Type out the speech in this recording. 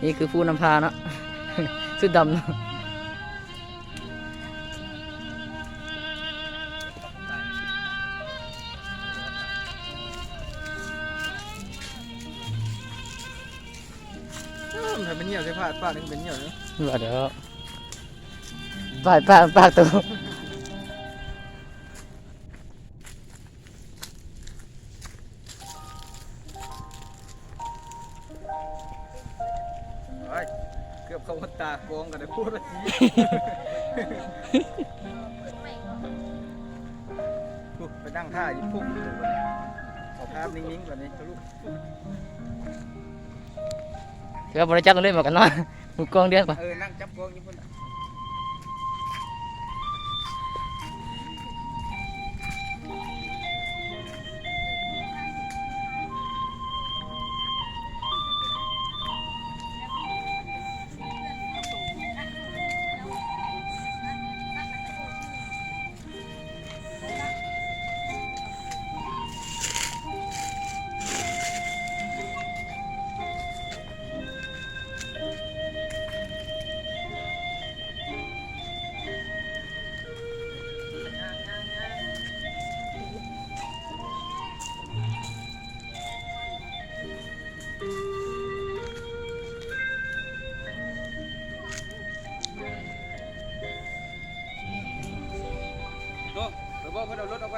ນີ້ຄືຜູ້ນຳພາເນາະ ຊຸດດຳເນາະ. ເອີ ມັນໃຫ້ມັນຍ່ຽວໃສ່ຜ້າ ຜ້ານີ້ມັນຍ່ຽວເນາະ ວ່າແລ້ວ ປາກ ປາກ ປາກໂຕ. ໂອ້ຍ ເກືອບເຂົ້າຫົດຕາ ກອງກັນໄດ້ໂພດວ່າຊິ ພຸ້ນ ໄປນັ່ງຖ້າຢູ່ພຸ້ນ ເອົາພາບນິ່ງໆ ບາດນີ້ທະລຸ ເກືອບບໍ່ໄດ້ຈັບເລີຍ ໝວກກັນເນາະ ໝູ່ກອງດຽວ ເອີ ນັ່ງຈັບກອງຢູ່ພຸ້ນ. ໂຕ ໄປບອກເພິ່ນເອົາລົດອອກໄປ.